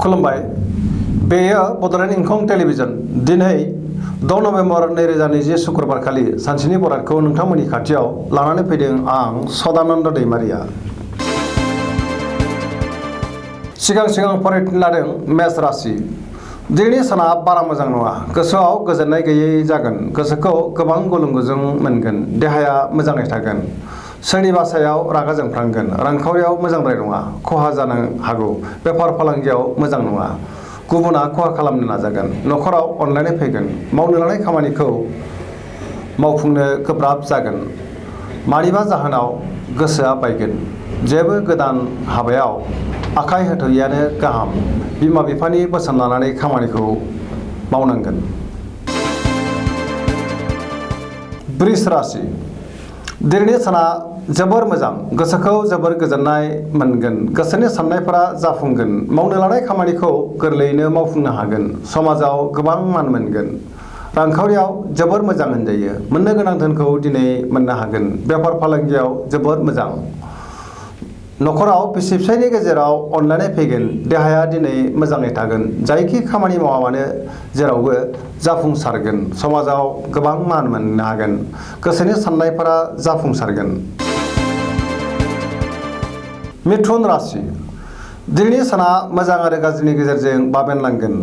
खुलुमबाय बेयो बड'लेण्ड इंखं टेलिभिजन दिनै 6 नभेम्बर 2020 शुक्रबार खालि सानसेनि बरादखौ नोंथांमोननि खाथियाव लानानै फैदों आं सदानन्द दैमारिया। सिगां फरायनो लादों मेष राशि। दिनैनि साना बारा मोजां नङा। गोसोआव गोजोननाय गैयै जागोन। गोसोखौ गोबां गुलुं गुजुं मोनगोन। देहाया मोजाङै थागोन। सोरनिबा सायाव रागा जोंफ्लांगोन। रांखावरियाव मोजांद्राय नङा। खहा जानो हागौ। बेफार फालांगियाव मोजां नङा। गुबुना खहा खालामनो नाजागोन। न'खराव अनलायनाय फैगोन। मावनो लानाय खामानिखौ मावफुंनो गोब्राब जागोन। मानिबा जाहोनाव गोसोआ बायगोन। जेबो गोदान हाबायाव आखाइ होथ'यैआनो गाहाम। बिमा बिफानि बोसोन लानानै खामानिखौ मावनांगोन। वृष राशि। दिनैनि साना जोबोर मोजां। गोसोखौ जोबोर गोजोननाय मोनगोन। गोसोनि साननायफोरा जाफुंगोन। मावनो लानाय खामानिखौ गोरलैयैनो मावफुंनो हागोन। समाजाव गोबां मान मोनगोन। रांखावरियाव जोबोर मोजां होनजायो। मोननो गोनां धोनखौ दिनै मोननो हागोन। बेफार फालांगियाव जोबोर मोजां। न'खराव बिसि फिसायनि गेजेराव अनलायनाय फैगोन। देहाया दिनै मोजाङै थागोन। जायखि खामानि मावा मानो जेरावबो जाफुंसारगोन। समाजाव गोबां मान मोननो हागोन। गोसोनि साननायफोरा जाफुंसारगोन। मिथुन राशि। दिनैनि साना मोजां आरो गाज्रिनि गेजेरजों बाबेनलांगोन।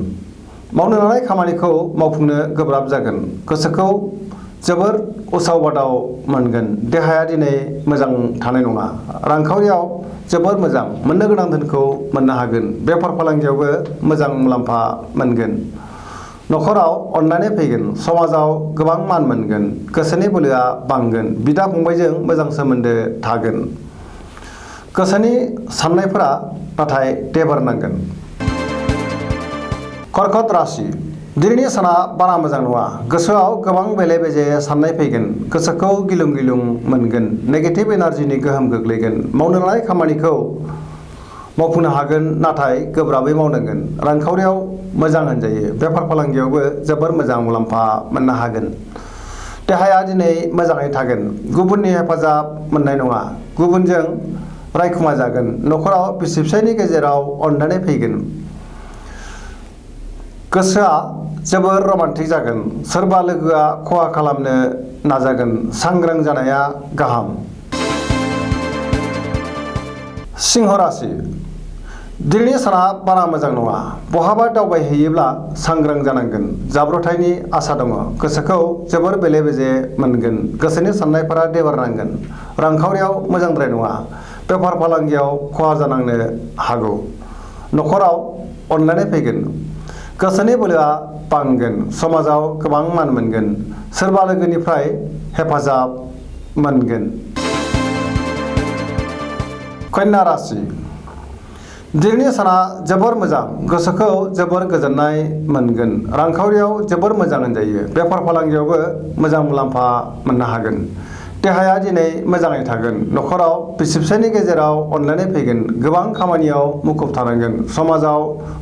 मावनो लानाय खामानिखौ मावफुंनो गोब्राब जागोन। गोसोखौ जोबोर उसाव बादाव मोनगोन। देहाया दिनै मोजां थानाय नङा। रांखावरियाव जोबोर मोजां। मोननो गोनां धोनखौ मोननो हागोन। बेफार फालांगियावबो मोजां मुलाम्फा मोनगोन। न'खराव अनलायनाय फैगोन। समाजाव गोबां मान मोनगोन। गोसोनि बोलोआ बांगोन। बिदा फंबायजों मोजां सोमोन्दो थागोन। गोसोनि साननायफोरा नाथाय देबार नांगोन। कर्कट राशि। दिनैनि साना बारा मोजां नङा। गोसोआव गोबां बेले बेजे साननाय फैगोन। गोसोखौ गिलुं गिलुं मोनगोन। नेगेटिभ एनार्जिनि गोहोम गोग्लैगोन। मावनो लानाय खामानिखौ मावफुंनो हागोन नाथाय गोब्राबै मावनांगोन। रांखावरियाव मोजां होनजायो। बेफार फालांगियावबो जोबोर मोजां मुलाम्फा मोननो हागोन। देहाया दिनै मोजाङै थागोन। गुबुननि हेफाजाब मोननाय नङा। गुबुनजों रायखुमा जागोन। न'खराव बिसि फिसायनि गेजेराव अनलायनाय फैगोन। गोसोआ जोबोर रमान्टिक जागोन। सोरबा लोगोआ खहा खालामनो नाजागोन। सांग्रां जानाया गाहाम। सिंह राशि। दिनैनि साना बारा मोजां नङा। बहाबा दावबायहैयोब्ला सांग्रां जानांगोन। जाब्रबथायनि आसा दङ। गोसोखौ जोबोर बेले बेजे मोनगोन। गोसोनि साननायफोरा देबार नांगोन। रांखावरियाव मोजांद्राय नङा। बेफार फालांगियाव खहा जानांनो हागौ। न'खराव अनलायनाय फैगोन। गोसोनि बोलोआ बांगोन। समाजाव गोबां मान मोनगोन। सोरबा लोगोनिफ्राय हेफाजाब मोनगोन। कन्या राशि। दिनैनि साना जोबोर मोजां। गोसोखौ जोबोर गोजोननाय मोनगोन। रांखावरियाव जोबोर मोजां होनजायो। बेफार फालांगियावबो मोजां मुलाम्फा मोननो हागोन। देहाया दिनै मोजाङै थागोन। न'खराव बिसि फिसायनि गेजेराव अनलायनाय फैगोन। गोबां खामानियाव मुखुब थानांगोन। समाजाव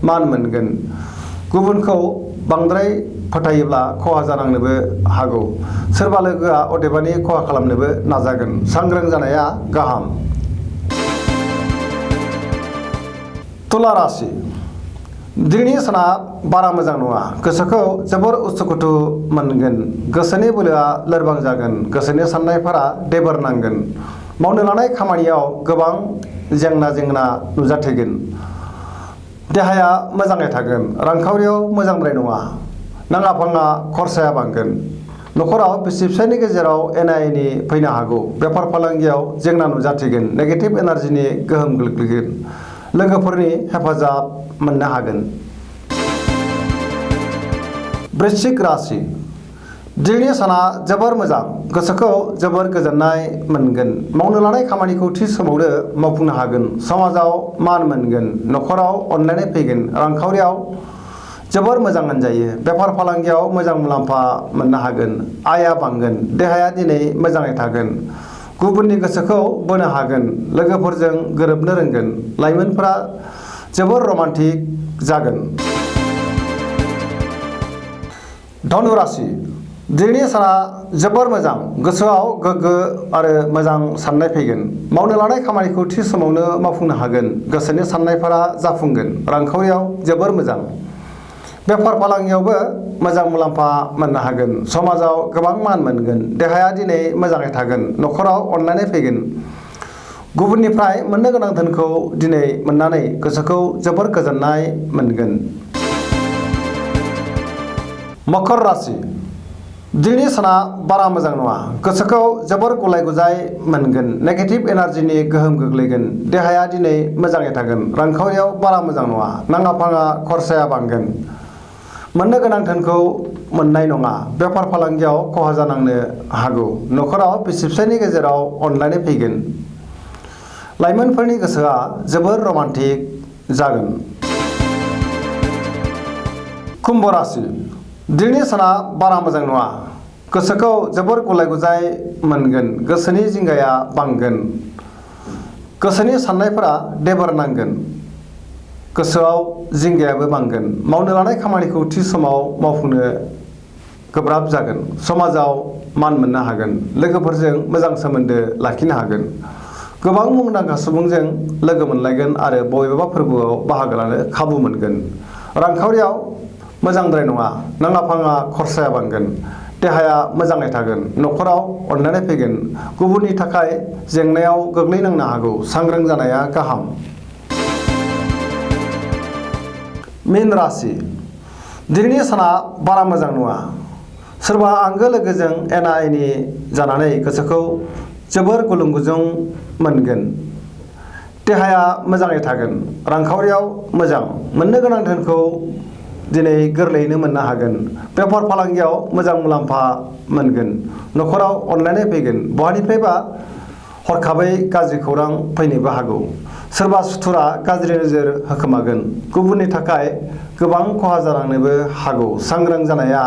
मान मोनगोन। गुबुनखौ बांद्राय फोथायोब्ला खहा जानांनोबो हागौ। सोरबा लोगोआ अदेबानि खहा खालामनोबो नाजागोन। सांग्रां जानाया गाहाम। तुला राशि। दिनैनि साना बारा मोजां नङा। गोसोखौ जोबोर उसुखुथु मोनगोन। गोसोनि बोलोआ लोरबां जागोन। गोसोनि साननायफोरा देबार नांगोन। मावनो लानाय खामानियाव गोबां जेंना नुजाथिगोन। देहाया मोजाङै थागोन। रांखावरियाव मोजांद्राय नङा। नाङा फाङा खरसाया बांगोन। न'खराव बिसि फिसायनि गेजेराव एना एनि फैनो हागौ। बेफार फालांगियाव जेंना नुजाथिगोन। नेगेटिभ एनार्जिनि गोहोम गोग्लैगोन। लोगोफोरनि हेफाजाब मोननो हागोन। वृश्चिक राशि। दिनैनि साना जोबोर मोजां। गोसोखौ जोबोर गोजोननाय मोनगोन। मावनो लानाय खामानिखौ थि समावनो मावफुंनो हागोन। समाजाव मान मोनगोन। न'खराव अनलायनाय फैगोन। रांखावरियाव जोबोर मोजां होनजायो। बेफार फालांगियाव मोजां मुलाम्फा मोननो हागोन। आयआ बांगोन। देहाया दिनै मोजाङै थागोन। गुबुननि गोसोखौ बोनो हागोन। लोगोफोरजों गोरोबनो रोंगोन। लाइमोनफोरा जोबोर रमान्टिक जागोन। धनु राशि। दिनैनि साना जोबोर मोजां गोसोआव गोग्गो आरो मोजां साननाय फैगोन मावनो लानाय खामानिखौ थि समावनो मावफुंनो हागोन गोसोनि साननायफोरा जाफुंगोन रांखावरियाव जोबोर मोजां बेफार फालांगियावबो मोजां मुलाम्फा मोननो हागोन समाजाव गोबां मान मोनगोन देहाया दिनै मोजाङै थागोन न'खराव अनलायनाय फैगोन गुबुननिफ्राय मोननो गोनां धोनखौ दिनै मोननानै गोसोखौ जोबोर गोजोननाय मोनगोन मकर राशि दिनैनि साना बारा मोजां नङा गोसोखौ जोबोर गुलाय गुजाय मोनगोन नेगेटिभ एनार्जिनि गोहोम गोग्लैगोन देहाया दिनै मोजाङै थागोन रांखावरियाव बारा मोजां नङा नाङा फाङा खरसाया बांगोन मोननो गोनां धोनखौ मोननाय नङा बेफार फालांगियाव खहा जानांनो हागौ न'खराव बिसि फिसायनि गेजेराव अनलायनाय फैगोन लाइमोनफोरनि गोसोआ जोबोर रमान्टिक जागोन कुम्भ राशि दिनैनि साना बारा मोजां नङा गोसोखौ जोबोर गुलाय गुजाय मोनगोन गोसोनि जिंगाया बांगोन गोसोनि साननायफोरा देबार नांगोन गोसोआव जिंगायाबो बांगोन मावनो लानाय खामानिखौ थि समाव मावफुंनो गोब्राब जागोन समाजाव मान मोननो हागोन लोगोफोरजों मोजां सोमोन्दो लाखिनो हागोन गोबां मुंदांखा सुबुंजों लोगो मोनलायगोन आरो बबेबा फोरबोआव बाहागो लानो खाबु मोनगोन रांखावरियाव मोजांद्राय नङा नाङा फाङा खरसाया बांगोन देहाया मोजाङै थागोन न'खराव अनलायनाय फैगोन गुबुननि थाखाय जेंनायाव गोग्लैनांनो हागौ सांग्रां जानाया गाहाम मीन राशि दिनैनि साना बारा मोजां नङा सोरबा आंगो लोगोजों एना एनि जानानै गोसोखौ जोबोर गुलुं गुजुं मोनगोन देहाया मोजाङै थागोन रांखावरियाव मोजां मोननो गोनां धोनखौ दिनै गोरलैयैनो मोननो हागोन बेफार फालांगियाव मोजां मुलाम्फा मोनगोन न'खराव अनलायनाय फैगोन बहानिफ्रायबा हरखाबै गाज्रि खौरां फैनोबो हागौ सोरबा सुथुरा गाज्रि नोजोर होखोमागोन गुबुननि थाखाय गोबां खहा जालांनोबो हागौ सांग्रां जानाया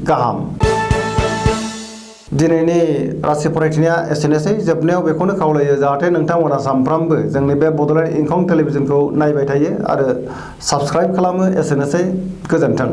गाहाम दिनैनि राशि फरायथिनाया एसेनोसै जोबनायाव बेखौनो खावलायो जाहाथे नोंथांमोना सानफ्रामबो जोंनि बे बड'लेण्ड इंखं टेलिभिजनखौ नायबाय थायो आरो साबस्क्राइब खालामो एसेनोसै गोजोन्थों।